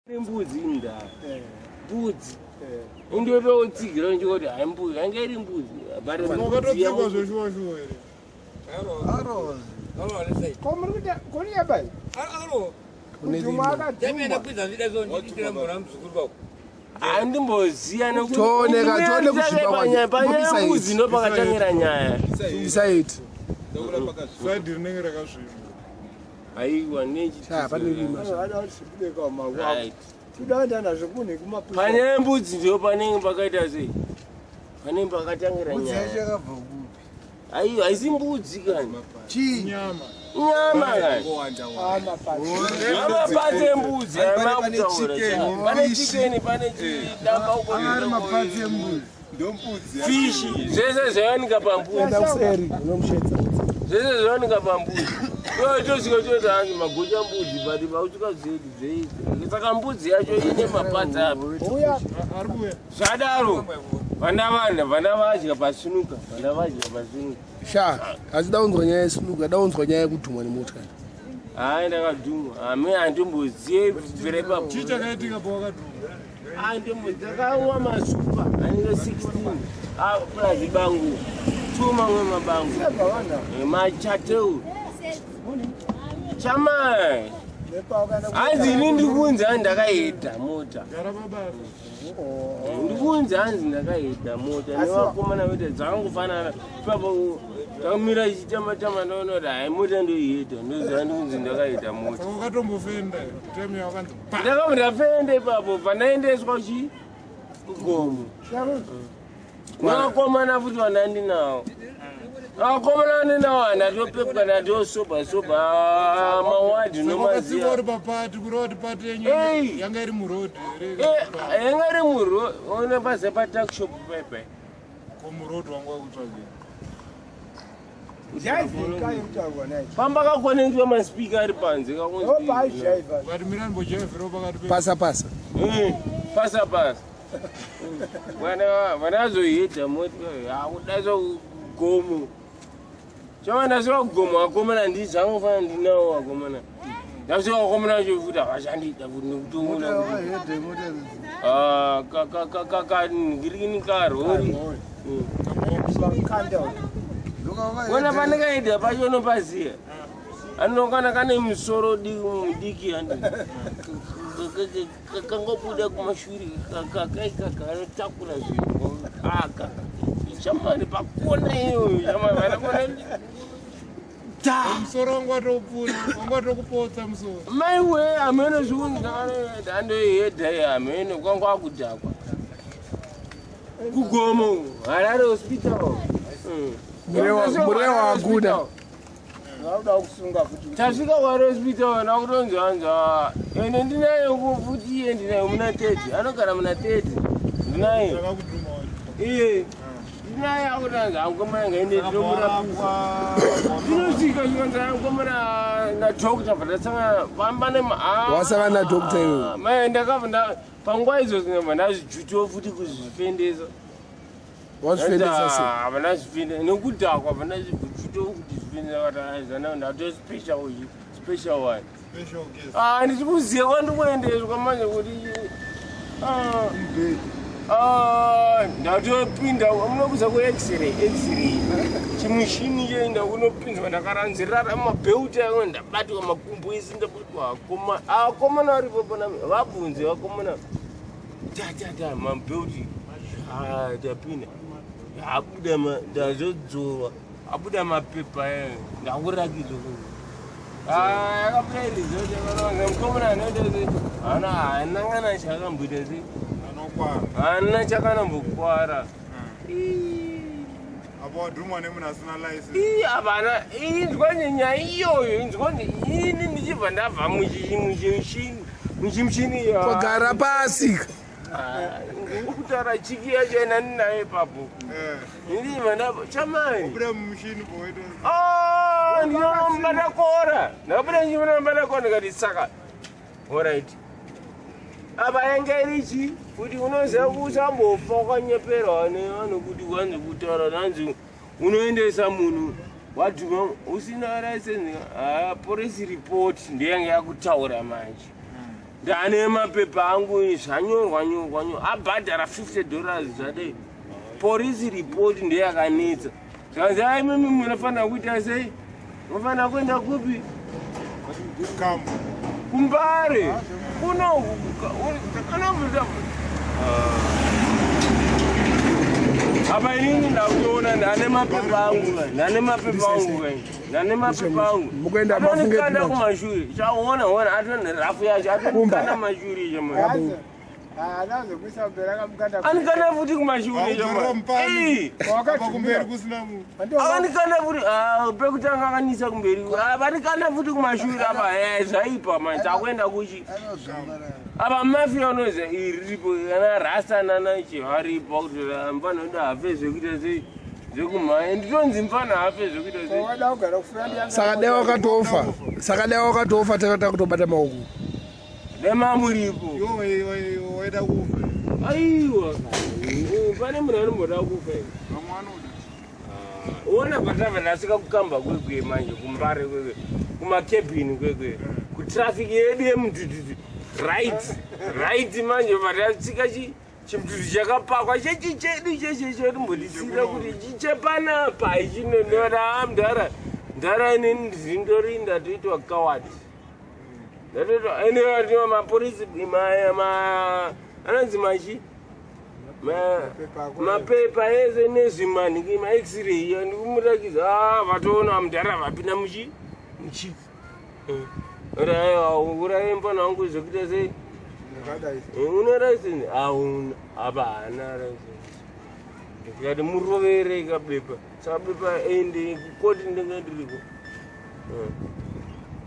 Mbudzi indaa mbudzi indototsigira ndichikuti hai mbudzi yange iri mbudzi. Wakatotsikwa zveshuwa shuwa here? Handimboziya. Tooneka, tione kusviba kwacho. Panyaya yembudzi ndo pakatangira nyaya. Isaiti. Saidhi rinenge rakasviba. Aiwa. Sha, pane rima. Right. Panyaya yembudzi ndo panenge pakaita sei, panenge pakatangira nyaya. Aiwa, haisi mbudzi kani. Chii? Nyama. Nyama kani, amapatsi embudzi amakutaura. Pane chicken, pane chidamba. Ari mapatsi embudzi. Ndombudzi. Fishi, zvese zvayanika pambudzi. Enda kuseri unomushetsa. Zvese zvawanika pambudzi. Tosvika toti hanzi magocha mbudzi, but pautsvika zvedu zveidzi. Saka mbudzi yacho ine mapatsi api? Ari kuuya. Zvadaro vana vana vana vadya pasinuka, vana vadya pasinuka. Sha, hazvida kunzwa nyaya yesinuka, da kunzwa nyaya yekudhumwa nemotikari. Hai, ndakadhumwa ame, handimboziye bvira ipapo. Chii chakaitika pawakadhuma? Ndakauwa masupa anenge 16 plus bangu two, mamwe mabangu machateu chamai. Hanzi ini ndikunzi hanzi ndakaedha mota. Gara pabasa. Ndikunzi hanzi ndakaedha mota nevakomana vete dzakangofanana ipapo. Takamira ichitamatama, ndaona kuti hai, mota ndoiedha, ndoziva ndikunzi ndakaedha mota. Saka wakatombofenda time yawakanzi pa? Ndakabva ndafenda ipapo, pandaendeswa chi kugomo nevakomana futi vandandinawo. Vakomana vandinawo handatopepwa, ndatosobha sobha mawadhi. Saka wakatsikwa Nomaziya. uri papati, kureva kuti pati yenyu Ei! yanga iri murodhi here? Yanga iri muro ona paze patakshop pepe. Ko murodhi wanga wakutsvagei? Pamba kakonectwa maspika ari panze. Ukati mira ndimbojaivhirawo pakati pe Pasa pasa. Pasa pasa, vanazohedha mota akudaisa kugomo. Chava ndasvika kugomo, vakomana ndizvangofana ndinawo vakomana. Ndasvika vakomana vacho futi havachandida futi nekutoona ngirikini karori. Ona pandakaenda pacho unopaziya anokana kane musoro mudiki, handi kangobuda kumashure kakaikakanotakura zvinhu aka shamani pakona iyoyo shamani vanakona ta. Musoro wanga watopfuura, wanga watokupotsa musoro. Maiwe, hameno zvikunzi andoihedha, hameno kwanga akudhakwa kugomo Harare Hospital. Murewa wakuda. Tasvika kuHarare Hospital, nakutonzi hanzi ende ndinaye futi iye, ndinaye muna 30, anogara muna 30, ndinaye. Takakudhuma wacho. Iye ndinaye, akuti ankomana ngaende tinomurapisa. Tinosvika chikanzi ankomana nadoctor bva pambane. Wasangana nadoctor iwewe? Mai, ndakabva panguva idzodzo ndabva ndazvijutiwo futi kuzvifendesa. Wazvifendesa sei? Havana zvifenda nekudhakwa, bva ndazvijutiwo kuti zvifendesa katazana ndato special special one. Special guest. Ah, ndichikuziva kwandikuendeswa manje kuti ah, ndatopinda munokuza ku-x-ray, x-ray chimushini choenda kunopinzwa, ndakaranzirara mabheuti ango, ndabatwa makumbo ese, ndabatwa. Akoma akomana varipo pana vabvunze vakomana tatata mabheuti. Ah, tapinda, abuda ndazodzorwa, abuda mapepa ayo, ndakurakidzwa yakabuda irizoti mukomana anoita se hana hana kana chakamboita se. Anokwara. Hana chakanambokwara. Apo wadhumwa nemunhu asina license. Ii, havana inzwa nenyaya iyoyo, inzwa ini ndichibva ndabva muchimushini muchimushini. Kwagara pasi. Kutaura chiki yacho ina ndinayo ipapo. Ndichibva ndabva chamai. Wabuda mumushini powaita? Ah, ndinombata kora, ndabuda ndichinombata kora, ndikati saka alright, apa yanga irichi kuti unoziva usambofa wakanyeperwa nevanhu kuti wanzi kutaura nanzi unoendesa munhu wadhuma usina license. Police report ndeyanga yakutaura manje. Ndane mapepa angu zvanyorwa nyorwa nyorwa abhadhara $50 zvadei. Polisi report ndeyakanetsa. Zvanzi ai mimi munofanira kuita sei? Munofanira kuenda kupi? Kambo. Kumbare. Kuno kuno apa inini ndakutoona ndane mapepa angu ndane mapepa angu ndane mapepa angu Mukuenda mafunge Atonikanda peanut. kumashure chaona ona atone rafu yacho atonikanda mashure chamai Anazokuisa mberi akamukanda anikanda futi kumashure Audzorera chamai mupani. Wakadhumira. Apa kumberi kusina munhu. akanikanda futi pekutanga akanisa kumberi vanikanda futi kumashure apa zvaipa manje takuenda kuchi apa mafia unoziva iri riripo kana rasta nana chi varipo kuti mfana uda hafe zvekuita sei zvekumhanya nditonzi mfana hafe zvekuita sei Wada kugara kufura ndi Saka dai wakatofa. Saka dai wakatofa takata kutobata maoko. nemamuripo Iwo waida kufa. aiwa pane munhu anomboda kufa here? Vamwe vanoda. Ona patava ndasvika kukamba kwekwe manje kumbare kwekwe kumakebhini kwekwe kutrafiki yedu yemutututu right right manje patasvika chi chimututu chakapakwa chechi chedu chechechetumbodisira kuti chichepanapa ichinonora mudhara mudhara inini ndindori ndatoitwa kawati ndatoitwa ene mapurisi anonzi machi mapepa ese nezvimaniki max-ray ndikumurakidza a vatoona mudhara vapinda muchi muchi aiwa uraye mufana wangu zvekuita sei une license auna apa haana license ndikati murovere kabepa saka bepa ende kukoti ndenge ndiriko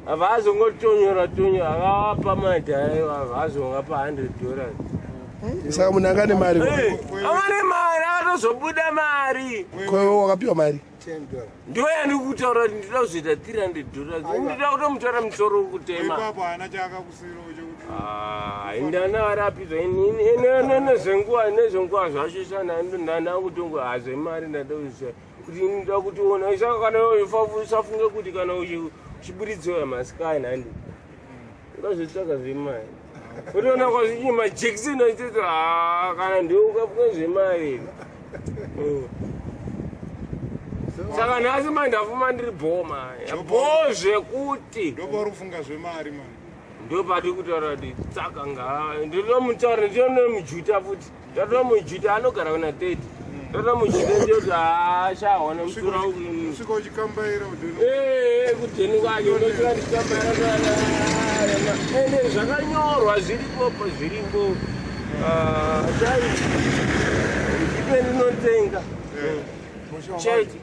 apa azongotonyora tonyora akavapa madhaiwa ava azongapa $100. Saka munhu anga nemari. Avane mari akatozobuda mari. Kwewe wakapiwa mari. Ndo yandikutaura kuti ndinoda kuzoita $300 ndinoda kutomutaura musoro wekutema. Ipapo haana chaakakusirawo chekuti. Indana varapidzwa nezvenguva nezvenguva zvacho shana ndanda kutongo hazvemari ndada kuzvisa kuti ndoda kutiona saka kana usafunge kuti kana uchiburidziwa masikai nhandi ungazvitsvaga zvemari utoona kwazvichi majekiseni achitoti kana ndiwe ukafunga zvemari. Saka nhasi mandafuma ndiri bhoma bho zvekuti Ndopauri kufunga zvemari mani. Ndopati kutaura kuti tsaka nga ndinotomutaura ndinomujuta futi ndatomujuta anogara kuna 30 ndotomujuta ndiyoti haashaona musoro. Kusvika uchikambaira udheni. Kudheni kwake unosvika ndichikambaira ende zvakanyorwa zviripopo zviripo chai ndipe ndinotenga chete.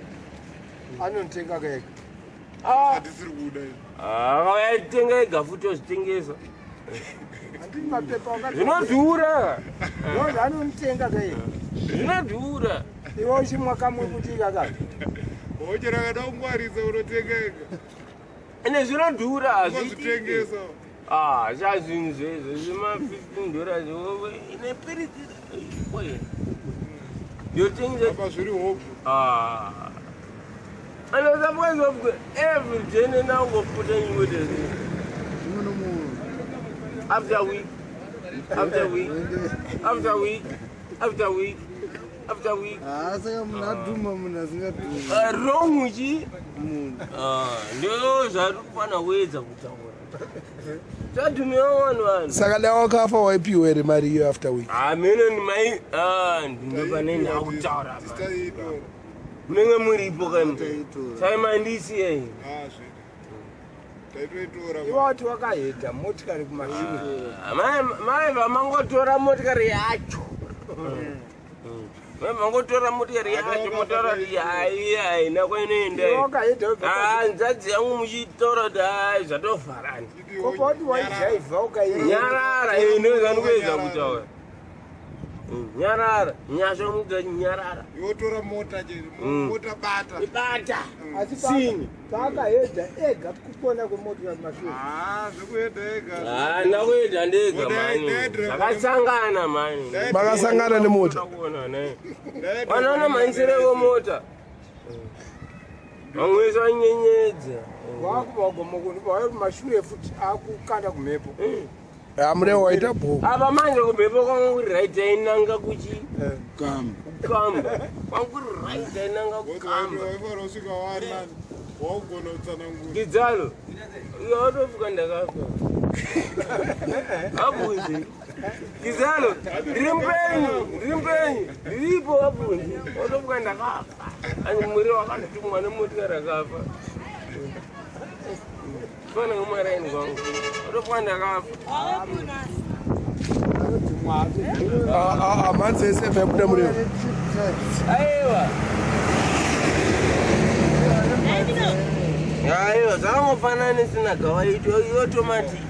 Anonotenga kega. Hatisiri kuda izvi. Akauya ega futi ozvitengesa. Handiti mapepa wakati Zvinodhura. Ndozvo anonotenga kega. Zvinodhura. Iwe uchimwa kamwe kuti ikakati. Wochera akada kungwarisa unotenga ega. Ende zvinodhura hazviitiki. Ungozvitengesa. Cha zvinhu zvezvo zvima $15 ine piritsi yotengesa. Apa zviri hobho. Anosapoizopwe every day nenangopota nyimwete after week after week after week after week after week. Saka munhu adhuma munhu asingadhumi. Wrong chi Munhu. Ndo zvari kufanira kuedza kutaura tadhumiwa vanhu vanhu. Saka dai wakafa waipiwa here mari iyo after week? Hamene ndimai ndinopane ndakutaura. Taitora. Munenge muripo kaimi. Taitora. Saimandisiyei. Zvedi. Taitoitora. Iwe wati wakahedha motikari kumashure. Mai vamangotora motikari yacho mai vangotora motikari yacho motaura kuti hai haina kwainoenda. Iwe wakahedha wobva Hanzadzi yangu muchitaura kuti hai zvatovharani. Kopa wati waijaivha ukaihedha. Nyarara inozanikuedza kutaura nyarara nyasha mudza nyarara. Yotora mota chete. Mota bata. Ibata. Asi Sini. paakahedha ega kupona kwemotikari kumashure. Zvekuenda ega. Hana kuenda ndega Dai- mani dai driver. zvakasangana mani. Dai- Makasangana nemota. Dai- Vanoona manyisire vomota vamwe vanyenyedza. Wakuvagomo wauya kumashure futi akukanda kumhepo. Amure waita bho. Apa manje kumhepo kwangu kuri right, ainanga kuchi Kamba. Kukamba kwangu kuri right, ainanga kukamba. Waifanira kusvika wanani waugona kutsanangura. Gidzalo iwe watofuka ndakafa abvunzi. Gidzalo, ndiri mupenyu, ndiri mupenyu, ndiripo. Abvunzi, watofuka ndakafa ani muri wakatumwa nemotikari akafa fana ngemaraini kwangu, watofuka ndakafa. Mhanzi yese yabuda murevo. Aiwa, aiwa, zvakangofanana nesina gawa ito automatic.